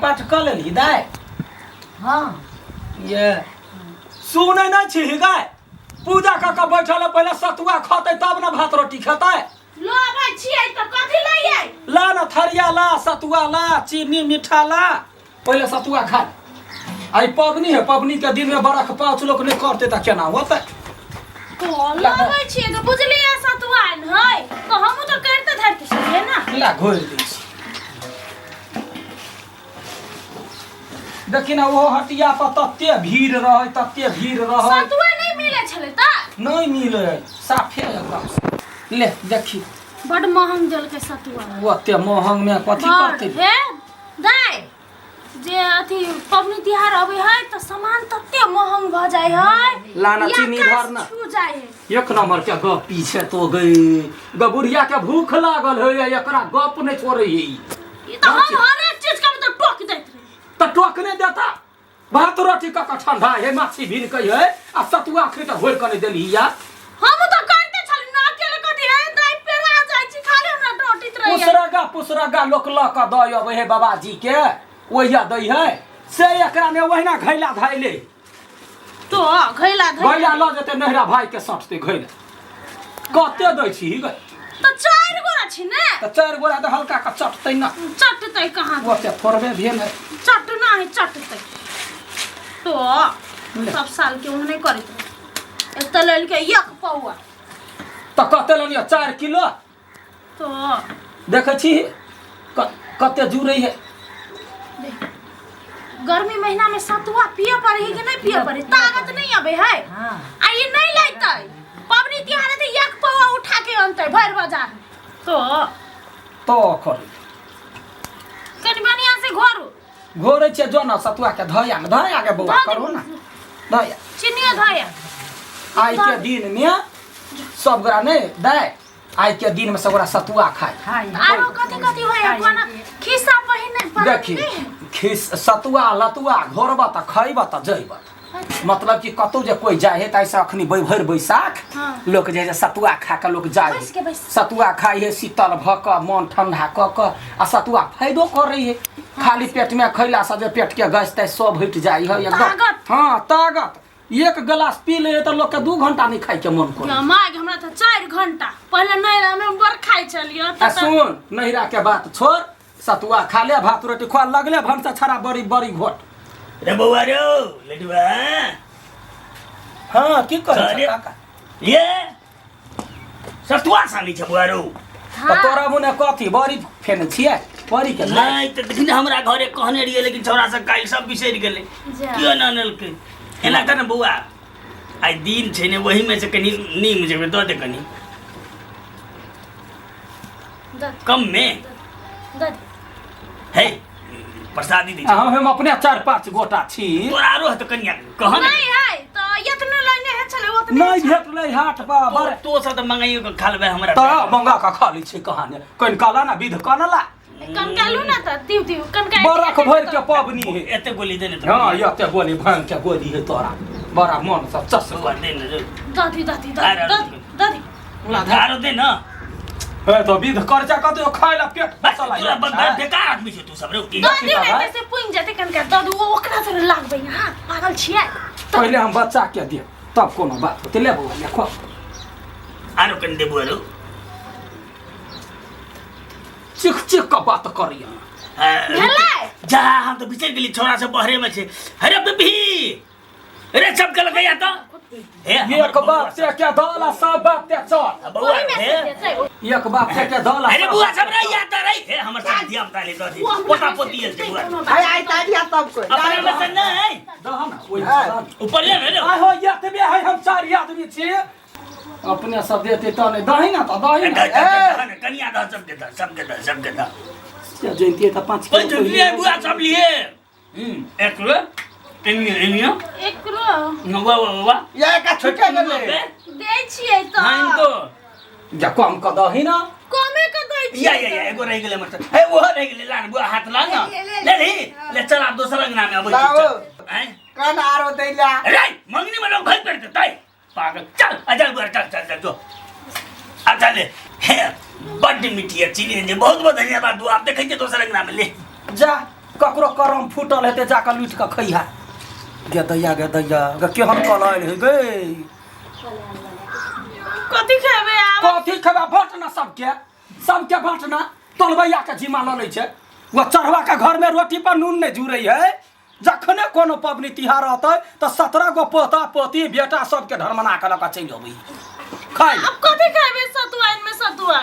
पाठ कऽ लेलही दाय? हाँ। ये सुनै नहि छी गाय, पूजा कऽ कऽ बैठल है, पहिले सतुआ खतै तब ने भात रोटी खेतै। लबै छियै तऽ कथी लइयै? ला न थरिया ला, सतुआ ला, चीनी मीठा ला, पहिले सतुआ खा ले। आइ पबनी है, पबनी के दिन में बरख पाँच लोक नहि करतै तऽ केना होतै? तो लबै छियै तऽ बुझलियै सतुआ है तऽ हमहूँ तऽ करिते धरिते छियै ने। ला घोरि दै छी। देखी ने, ओहो हटिया पर तते भीड़ रहै, तते भीड़ रहै। सतुआ नहि मिलै छलै तऽ? नहि मिलै, साफे एकदम से। ले देखी। बड महंग देलकै सतुआ। ओते महंग में कथी बड़ करतै? हे दाइ, जे अथी पबनी तिहार अबै है तऽ सामान तते महंग भऽ जाइ है। लाना चीनी आकाश धरना। छू जाइ है। एक नंबर के गप पीछे तो गई गबुढ़िया के भूख लागल है, एकरा गप नहीं छोड़े है ई। ई तऽ हम हरेक चीज के मतलब टोक दैत रही। तऽ टोक नहीं देता? भात रोटी कऽ कऽ ठंडा है, माछी भीन के है आ सतुआ खै तऽ घोरि कऽ नहीं देलही या। हम तऽ करिते छली ना अकेले, कथी हे दाइ, पेरा जाइ छी, खाली हमरा डटैत रही। पुसरगा पुसरगा लोक लऽ कऽ दऽ अबै है बाबाजी के, ओहिया दै है से एकरा में ओहिना घैला धैले। तो घैला धैले। घैला लऽ जेतै नैहरा, भाई के सटतै घैला। कते दै छी गै? तऽ चारि गोरा छी ने। तऽ चारि गोरा तऽ हल्का के चटतै ना। चटतै कहाँ? ओते थोड़बे भेल है। चटना है, चटतै तो। सब साल के ओहने करैत रहे, एतऽ लेलकै एक पौआ। तऽ कते लेलियै? 4 किलो। तो देखै छी कते जुड़ै है। देख, गर्मी महीना में सतुआ पिए पड़े है कि नहीं पिए पड़े? ताकत नहीं आबे है। हाँ। आ ई नहीं लेतै, पबनी तिहार हेतै एक पौआ उठा के अनतै भरि बाजार तो। तो करै। कनि बढ़िया से घोरू। घोरै छियै, जो न सतुआ के धया में धया के बौआ। धऽ दे। करू ना धया। चिनियो धया। आइ के दिन में सब गोरा नहीं दै, आइ के दिन में सब गोरा सतुआ खाय। खाइ। आरो कथी कथी होय है? कोना खिस्सा पहिने पर देखी, नहीं है? खिस सतुआ लतुआ घोरब तऽ खैब तऽ जैब, मतलब कि कतौ जे कोई जाइ है तऽ ऐसे अखनी भरि बैसाख लोक जे है सतुआ खा कऽ लोक जाइ बैस के बैस। सतुआ खाइ है, शीतल भऽ कऽ मन ठंडा कऽ कऽ, आ सतुआ फायदो करै है। खाली पेट में खैला से जे पेट के गैस तैस सब हटि जाइ है एकदम। तागत। हाँ, तागत। एक गिलास पी ले तऽ लोक के 2 घंटा नहीं खाइ के मन करे। या माय, हमरा तऽ 4 घंटा पहिले नैहरा में बड़ खाइ छलियै आ तऽ सुन, नैहरा के बात छोड़, सतुआ खा ले, भात रोटी खुआ, लगले भनसा छड़ा बड़ी बड़ी घोट। रे बौआ रो लडुआ। हाँ, की कहै अरे। छै काका? ये सतुआ सानी छै बौआ रो। तऽ तोरा मुने कथी बड़ी फेने छियै बड़ी के? नहीं तऽ देखिन, हमरा घरे कहने रहियै लेकिन छौड़ा सब काल्हि सब बिसरि गेलै। जा। कियो न अनलकै। एना कर ने बौआ, आइ दिन छै ने, ओहीमे से कनि नीम जेबै दऽ दे कनि। दऽ कम मे। दऽ दे। हे, प्रसादी दै आ छै। हम अपने चारि पाँच गोटा छी। तोरा आरो हेतौ कनिया, कह ने। नहीं है तऽ एतने लाइने है छलै ओतने। नहि भेटलै हाट पर बड़। तो सब तऽ मंगाइयो के खा लेबै हमरा। तऽ मंगा कऽ खा लै छै कहाने, कनि कहला ना विध कऽ ला। कनकालू ना तऽ दिउ दिउ कनका। बरख भरि के पबनी है। एते गोली दे ने तो। हाँ, एते गोली, भांग के गोली है तोरा, बड़ा मन से चस। बौआ, दे ने रे। दऽ दी, दऽ दी, दऽ दी, दऽ दी, दऽ दी। आरो दे न। हे, तो विध कर जा कते खाय ला पेट बस। चला। तोरा बड़ बेकार आदमी छै तू सब रे। दऽ दियौ भाई? ने, से पुनि जेतै। कनका दऽ दू, ओकरा थोड़े लागबै? अहाँ पागल छियै? पहिले हम बच्चा के दियौ तब कोनो बात होतै। ले बौआ, ले, खो। आरो कनि दे बौआ रो। चीख चीख कऽ बात करैया। भेलै। जा, हम तऽ बिसरि गेली, छोरा सब बहरे में छै। अरे बेबी रे, सब के लगैया तऽ हे हमर एक बाप ते के दौला, सब बाप ते चल। बौआ ओहिमे हे से देतै। एक बाप ते के दौला। अरे बुआ सब रही आता रही हे, हमर सब धिया पुता ले दऽ दी, पोता पोती आयल छै बुआ। आइ आइ तारिया सब कोइ। अपना में से नहीं। दह ना ओहि में। ऊपर ले ने रे। आइ हो, एतबे है, हम चारि आदमी छी, अपने सब देते तऽ नहि। दही ना तऽ दही ना। दह, दह, दह ने, कनिया दह, सबके दह, सबके दह, सबके दह। से जैतियै तऽ 5 कोई किलो। लिए बुआ सब लिए एक किलो, 3 किलो। एकरो। वाह वाह वाह। या एका छुटे गेलै। दै छियै तऽ। हाँ, इनको जा, कम कऽ दही ना। कमे के दै या छियै। या या, एगो रहि गेलै हमर तऽ। हे, ओहो रहि गेलै। ला ने बुआ, हाथ ला ना। ले ली, ले चल, आब दोसर अंगना में अबै छी। लाओ। चल आँय। कन आरो दैला। रे मंगनी में लोग भर पड़ते तै पागल। चल आ, चल बुआ, चल चल चल, जो अच्छा ले। हे, बड्ड मिठी है चीनी जे। बहुत बहुत धन्यवाद बुआ। आप देखै छियै दोसर अंगना में ले। जा। ककरो करम फूटल हेतै जाकऽ लूटि कऽ खैहा। गे दैया, गे दैया, गे केहन कलैल है गे। कथी खेबै आब? कथी खेबै? बाँट ना सबके, सबके बाँट ना। तलबैया के जिम्मा लऽ लै छै। ओ चढ़वा के घर में रोटी पर नून नहीं जुड़ै है। जखने कोनो पबनी तिहार रहतै तऽ 17 गो पोता पोती बेटा सबके ढरमना कऽ लऽ कऽ चलि अबै खाइ। आब कथी खेबै सतुआ में? सतुआ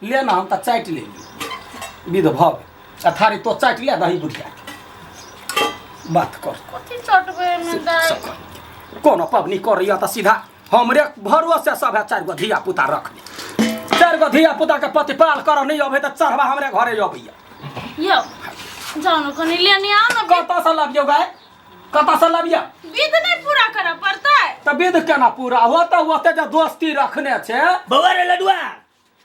ले ना, हम तऽ चाटि लेली विध भऽ गेल। आ थारी तो चाटि ले दही बुढ़िया के। बात कर। कथी चटबै में दाइ? कोनो पबनी करैया तऽ सीधा हमरे भरोसे सब है। 4 गो धिया पुता रख ले, 4 गो धिया पुता के प्रतिपाल कर नहीं अबै तऽ चढ़वा हमरे घरे अबैया। यौ जाउ ने कनि लेने आउ ने। कतऽ से लाबियौ गाय, कतऽ से लाबियौ? विध नहि पूरा करऽ पड़तै? तऽ विध केना पूरा होतै? ओते जे दोस्ती रखने छै। बौआ रे लडुआ।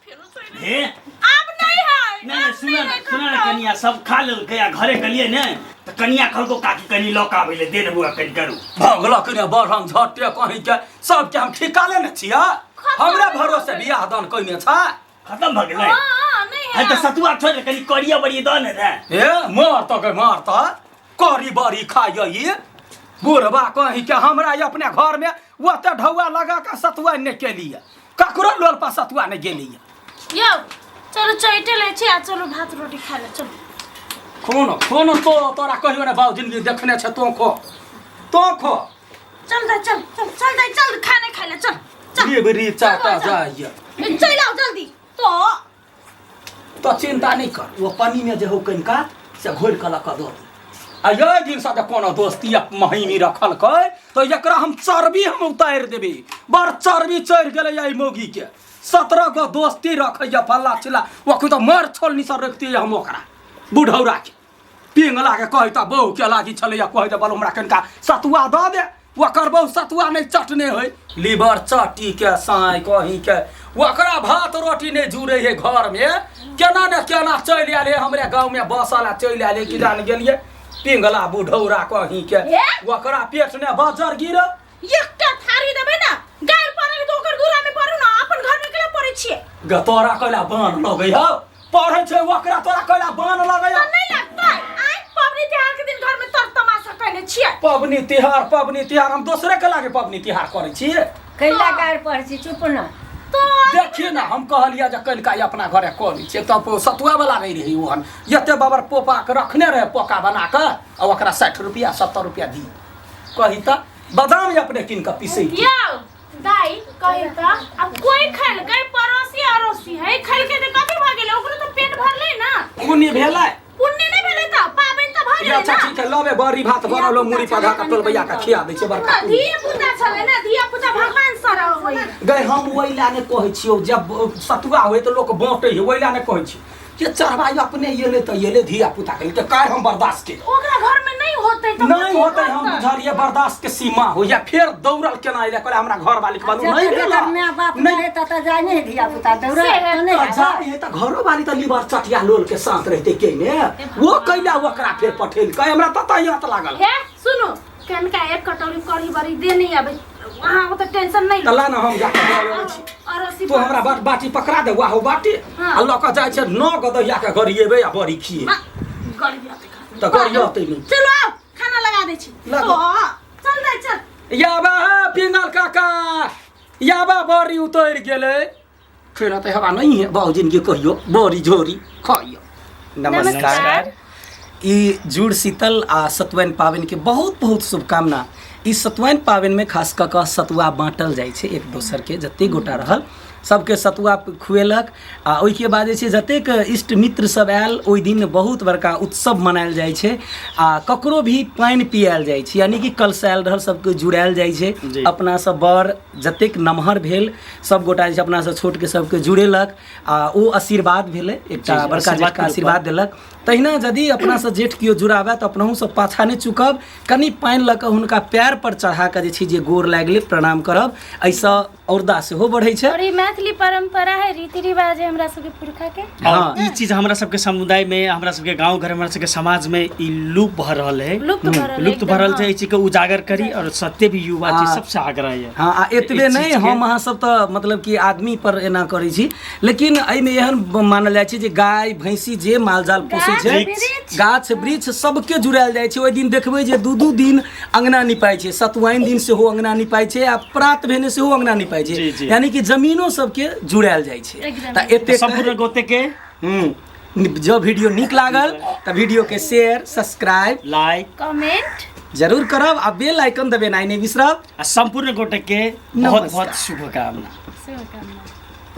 फेरो चलि हे। आब नहि है। नहीं आब सुन नहि है। सुन कतौ। कनिया सब खा लेलकै आ घरे गेलियै ने तऽ कनिया कहलको काकी कनि लऽ कऽ आबै ले दे ने बौआ कनि करू। भगलक ने बढ़म झटे कहीं के सबके हम ठिका लेने छियै। हमरे भरोसे बियाह दान कइने छै। खत्म भऽ गेलै। हाँ, नहि है है। तऽ सतुआ छोड़ि कनि करिया बड़ी दऽ ने रे। ए मार तऽ गे मार तऽ करी बड़ी खाइए बुढ़बा कहीं के। हमरा अपने घर में ओते ढौआ लगा के सतुआ नहि केलिए, ककरो लोल पर सतुआ नहि गेलिए। यौ चलू चैटे लै छी आ चलू भात रोटी खा ले चलू। खोन खोन तो तोरा कहियो ने बाबू जिंदगी देखने छै। तो खो, तो खो। चल दे, चल चल चल दे, चल खाने खाइ ले चल चल। लिबरी चाटा जाइए। ए, चलि आउ जल्दी तो। तो चिंता नहीं कर, वो पानी में जे हो कनिका से घोरि कऽ लऽ कऽ दऽ दे। आ एहि दिनसँ जे कोनो दोस्ती आ महीनी रखलकै तऽ एकरा हम चर्बी हम उतारि देबै। बड़ चर्बी चढ़ि गेलै एहि मौगीके। 17 गो दोस्ती रखैए फल्ला चिल्ला। ओखन तऽ मर छोलनी सँ रखतियै हम ओकरा बुढ़ौराके। पिंगला के कहै तऽ बहु के लागी छलैया, कहै तऽ बल हमरा कनिका सतुआ दऽ दे। ओकर बहु सतुआ नहि चटने होइ लीवर चटी के साँय कहीं के। ओकरा भात रोटी नहि जुड़े है घर में। केना ने केना चलि आयल है हमरे गाँव में बसल आ चलि आयल है कि जान गेलियै पिंगला बुढ़ौरा कहीं के। हे? ओकरा पेट ने बजर गिर। एकटा थारी देबै ने गारि पड़ै तऽ ओकर दूरा में पड़ू ने, अपन घर में केला पड़ै छियै? गे तोरा कैला बान लगै हौ पढ़ै छै ओकरा तोरा कैला बान लगै हौ? तऽ नहि लगतै? आइ पबनी तिहार के दिन घर में तर तमाशा कैने छियै। पबनी तिहार, पबनी तिहार हम दोसरे के लागे पबनी तिहार करै छियै? कैला गारि पढ़ै छी? चुप न। तो देखिए ना, हम कहलियै जे कनिका ई अपना घरे कऽ लै छियै तब सतुआ वाला नहि रहै ओहन। एते बाबर पोपा के रखने रहै पोका बना कऽ आ ओकरा 60 रुपया 70 रुपया दी। कही तऽ बादाम अपने कीन कऽ पीसै छी। यौ दाई कही तऽ आब कोई खेलकै? पड़ोसी अड़ोसी है, खेलकै तऽ कथी भऽ गेलै? ओकरो तऽ पेट भरलै ना। पुण्य भेलै। पुण्य नहि भेलै तऽ पाबनि तऽ भऽ गेलै अच्छा ना। ठीक है, लबे बड़ी भात बनल हो, मुड़ी पघा कऽ टोलबैया के खिया दै छै बड़का। तऽ धिया पुता छलै ने, धिया पुता भगवान सर होइ। गए हम ओहि लए नहि कहै छियौ, जब सतुआ होइ तऽ लोक बाँटै है, ओहि लए नहि कहै छियौ जे चढ़वा अपने एलै तऽ एलै, धिया पुता के तऽ काल्हि हम बर्दाश्त के ओकरा घर में नहीं होतै तऽ नहीं कथी होतै। हम करतै? बुझलियै बर्दाश्त के सीमा होइया। फेर दौड़ल केना एलै? कहले हमरा घर वाली के बालू नहीं जकर भेल। जकर माय बाप नहीं नहि ततऽ जाइ नहि धिया पुता दौड़े से है तऽ नहि तऽ जाइ है तऽ घरो वाली तऽ लीवर चटिया लोल के साथ रहते के ने वो कैला ओकरा फेर पठेलकै हमरा ततऽ याद लागल। हे सुनू, कनका एक कटोरी कढ़ी बड़ी दे नहीं आबै, वहाँ ओते टेंशन नहीं। तऽ ला ना, हम जाके दऽ अबै छी। अड़ोसी तू हमरा बाटी पकड़ा दे, वाहो बाटी। हाँ। आ लऽ कऽ जाइ छै 9 गो दहिया के गरिएबै आ बड़ी खिएबै। गरियते खाना। तऽ गरियतै नहि। चलो आओ, खाना लगा दै छी। लगा। ओ, चल दे चल। याबा पिंगल काका याबा, बड़ी उतरि गेलै। खेना तऽ हवा नहीं है बाबू जिनगी कहियो बड़ी झोरी खाइयो। नमस्कार। ई जुड़ शीतल आ सतुआइन पाबनिके बहुत बहुत शुभकामना। ई सतुआइन पाबनिमे खास कऽ कऽ सतुआ बाँटल जाइ छै एक दोसरके, जतेक गोटा रहल सबके सतुआ खुएलक। आ ओहिके बाद जे छै जतेक इष्ट मित्र सब आयल, ओहि दिन बहुत बड़का उत्सव मनायल जाइ छै आ ककरो भी पानि पियायल जाइ छै, यानि कि कलसायल रहल सबके जुड़ायल जाइ छै। अपनासँ बड़ जतेक नमहर भेल सब गोटा जे छै अपनासँ छोटके सबके जुड़ेलक आ ओ आशीर्वाद भेलै एकटा बड़का आशीर्वाद जेठका के रूपमे। आशीर्वाद देलक। तहिना यदि अपनासँ जेठ केओ जुड़ाबय तऽ अपनहुँ पाछाँ नहि चुकब, कनि पानि लऽ कऽ हुनका पैर पर चढ़ा कऽ जे छै जे गोर लागि लेब, प्रणाम करब, एहिसँ औरदा सेहो बढ़ै छै। और ई मैथिली परंपरा है, रीति रिवाज है हमरा सबके पुरखा के। और हाँ। ई चीज हमरा सबके समुदाय में, हमरा सबके गांव घर, हमरा सबके समाज में ई लुप्त भऽ रहल है। लुप्त भऽ रहल है लुप्त भऽ रहल एकदम, छै। एहि चीज के उजागर करी और सत्य भी युवा छै सबसे आग्रह है। हाँ, आ एतबे एहि नहि, चीजके- हम अहाँ सब तऽ मतलब कि आदमी पर एना करै छी, लेकिन एहिमे एहन मानल जाइ छै जे गाय भैंसी जे मालजाल पोसै बैसै छै वृक्ष। गाछ वृक्ष सबके जुड़ायल जाइ छै। ओहि दिन देखबै जे दू दू दिन अंगना निपाइ छै, सतुआइन दिन सेहो अंगना निपाइ छै आ प्रात भेने सेहो अंगना निपाइ जी, छै, जी। यानी कि जमीनो सबके जुड़ायल जाइ छै। एकदम। तऽ एते सम्पूर्ण गोटे के जँ वीडियो नीक लागल तऽ वीडियो के शेयर, सब्सक्राइब, लाइक, कमेंट जरूर करब आ बेल आइकन दबेनाइ नहि बिसरब। आ सम्पूर्ण गोटे के बहुत नमस्कार। बहुत शुभकामना। शुभकामना।